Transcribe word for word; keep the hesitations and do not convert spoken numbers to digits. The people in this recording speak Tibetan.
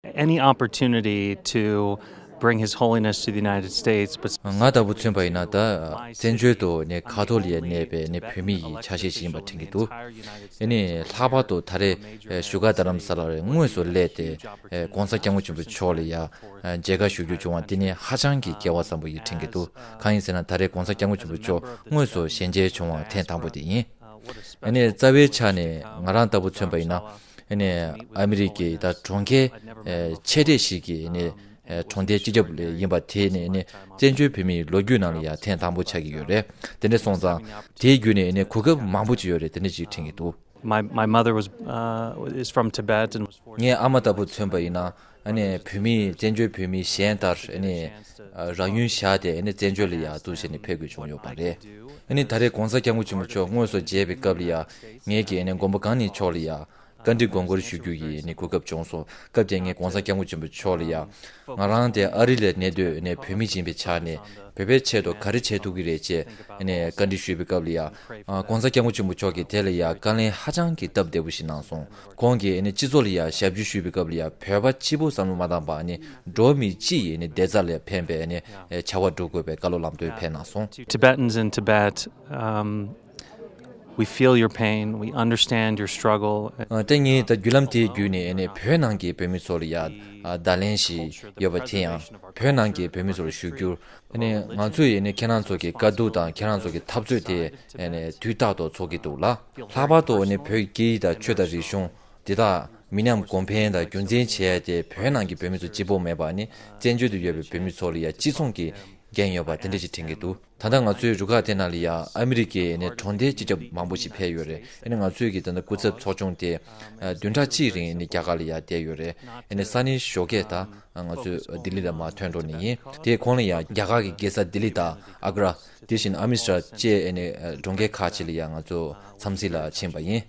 Any opportunity to bring His Holiness to the United States, but ང་ལྟ་བུ་མཚོན་པ་ཡིན་ན། ད་བཙན་བྱོལ་དུ་ནས་ཁ་ཐོར་ལ་གནས་པའི་ནས་བོད་མི་ཡི་ཆ་ཤས་ཤིག་ཡིན་པ་དྲན་གྱི་འདུག་ཨ་ནི་ལྷག་པར་དུ་ད་རེས་བཞུགས་སྒར་རྡ་རམ་ས་ལ་རུ་དངོས་སུ་སླེབས་ཏེ་༸གོང་ས་༸སྐྱབས་མགོན་ཆེན་པོ་མཆོག་ལ་ཡ་མཇལ་ཁ་ཞུ་རྒྱུ་བྱུང་བ་དེ་ནི་ཧ་ཅང་གི་སྐལ་བ་བཟང་པོ་ཡིན་དྲན་གྱི་འདུག་གང་ཡིན་ཟེར་ན། ད་རེས་༸གོང་ས་༸སྐྱབས་མགོན་ཆེན་པོ་མཆོག་དངོས་སུ་ཞལ་མཇལ་བྱུང་བ་ཐེངས་དང་པོ་དེ་ཡིན། ཨ་ནི་རྩ་བའི་ཆ་ནས་ང་རང་ལྟ་བུ་མཚོན་པ་ཡིན་ན། ཨ་ནི་ཨ་མི་རི་ཀའི་ད་གྲོང་ཁྱེར་ཆེ་གྲས་ཤིག་གི་ཨ་ནི་གྲོང་སྡེའི་སྤྱི་ཁྱབ་ཡིན་པ་དེ་ནི་ཨ་ནི་བཙན་བྱོལ་བོད་མིའི་ལོ་རྒྱུས་ནང་ལ་ཡང་ཐེངས་དང་པོ་ཆགས་ཀྱི་ཡོད་རེད། དེ་འདྲ་སོང་ཙང་དེའི་བརྒྱུད་ནས་ཨ་ནི་གོ་སྐབས་མང་པོ་ཅིག་ཡོད་རེད། དེ་འདྲ་ཅིག་དྲན་གྱི་འདུག My, my mother was, uh, is from Tibet and was forced. ངའི་ཨ་མ་ལྟ་བུ་མཚོན་པ་ཡིན་ན། ཨ་ནི་བོད་མི་བཙན་བྱོལ་བོད་མི་གཞན་ལྟར་ཨ་ནི་རང་ཡུལ་བཞག་སྟེ་ཨ་ནི་བཙན་བྱོལ་ལ་ཡ་འདུག་བྱས་ནས་ཕེབས་དགོས་བྱུང་ཡོད་པ་རེད། ཨ་ནི་ད་རེས་༸གོང་ས་༸སྐྱབས་མགོན་ཆེན་པོ་མཆོག་དངོས་སུ་མཇལ་བའི་སྐབས་ལ་ཡ་ངེད་ཀྱིས་ཨ་ནི་མགོན་པོ་གང་ཉིད་མཆོག་ལ་ཡ་བཀའ་འདྲི་དགོངས་སྐོར་ཞུ་རྒྱུ་ཡི་ཨ་ནི་གོ་སྐབས་བྱུང་སོང་། སྐབས་དེར་ངས་༸གོང་ས་༸སྐྱབས་མགོན་ཆེན་པོ་མཆོག་ལ་ཡ་ང་རང་དེ་ཨ་རི་ལ་གནས་སྡོད་ནས་བོད་མི་ཡིན་པའི་ཆ་ནས་བོད་པའི་ཆེད་དུ་ག་རེ་བྱེད་ཐུབ་ཀྱི་རེད་ཅེས་ཨ་ནི་བཀའ་འདྲི་ཞུས་པའི་སྐབས་ལ་ཡ། ཨ་༸གོང་ས་༸སྐྱབས་མགོན་ཆེན་པོ་མཆོག་གིས་དེ་ལ་ཡ་བཀའ་ལན་ཧ་ཅང་གི་སྟབས་བདེ་པོ་ཞིག་གནང་སོང་། ཁོང་གིས་ཨ་ནི་སྤྱི་ཚོགས་ལ་ཡ་ཞབས་ཕྱི་ཞུས་པའི་སྐབས་ལ་ཡ་བོད་པ་གཅིག་པུ་བསམ་བློ་མ་བཏང་པར་ཨ་ནི་འགྲོ་བ་མི་སྤྱི་ཡི་ཨ་ནི་བདེ་རྩ་ལ་ཕན་པའི་ཨ་ནི་བྱ་བ་སྒྲུབ་དགོས་པའི་བཀའ་སློབ་ལམ་སྟོན་ཕེབས་གནང་སོང་། Tibetans in Tibet, um, we feel your pain, we understand your struggle. ཨ་ད་ངས་ད་བརྒྱུད་ལམ་དེའི་བརྒྱུད་ནས་ཨ་ནི་བོད་ནང་གི་བོད་མི་ཚོ་ལ་ཡ་ཨ་བརྡ་ལན་ཞིག་ཡོད་པ་དེ་ཡང་བོད་ནང་གི་བོད་མི་ཚོར་ཞུ་རྒྱུར། ཨ་ནི་ང་ཚོས་ཨ་ནི་ཁྱེད་རང་ཚོ་གི་དཀའ་སྡུག་དང་ཁྱེད་རང་ཚོ་གི་འཐབ་རྩོད་དེ་ཨ་ནི་དུས་རྟག་ཏུ་ཚོར་གྱི་འདུག་ལ། ལྷག་པར་དུ་ཨ་ནི་བོད་སྐད་ཡིག་དང་ཆོས་དང་རིག་གཞུང་འདི་དག་མི་ཉམས་གོང་འཕེལ་དང་རྒྱུན་འཛིན་བྱེད་ཡ་དེ་བོད་ནང་གི་བོད་མི་ཚོ་གཅིག་པོ་མེད་པར་ཨ་ནི་བཙན་བྱོལ་དུ་ཡོད་པའི་བོད་མི་ཚོ་ལ་ཡ་གཅིག་མཚུངས་ཀྱི་འགན་ཡོད་པ་དེ་འདྲ་ཞིག་དྲན་གྱི་འདུག་ད་ལྟ་ང་ཚོའི་རུ་ཁག་དེ་ནང་ལ་ཡ་ཨ་མི་རི་ཀའི་ཨ་ནི་གྲོང་སྡེའི་སྤྱི་ཁྱབ་མང་པོ་ཞིག་ཕེབས་ཡོད་རེད། ཨ་ནི་ང་ཚོའི་གི་ད་ལྟ་སྐུ་ཚབ་ཚོགས་ཆུང་དེ་ཨ་བདུན་ཕྲག་གཅིག་རིང་ཨ་ནི་རྒྱ་གར་ལ་ཡ་བསྡད་ཡོད་རེད། ཨ་ནི་སང་ཉིན་ཞོགས་ཀས་ད་ང་ཚོས་ལྡི་ལི་ལ་མར་ཐོན་འགྲོ་ནི་ཡིན། དེ་གོང་ལ་ཡང་རྒྱ་གར་གྱི་རྒྱལ་ས་ལྡི་ལི་དང་ཨ་ག་ར། དེ་བཞིན་ཨ་མི་རི་ཊར་བཅས་ཨ་ནི་གྲོང་ཁྱེར་ཁག་ཅིག་ལ་ཡང་ང་ཚོ་འཚམས་གཟིགས་ལ་ཕྱིན་པ་ཡིན།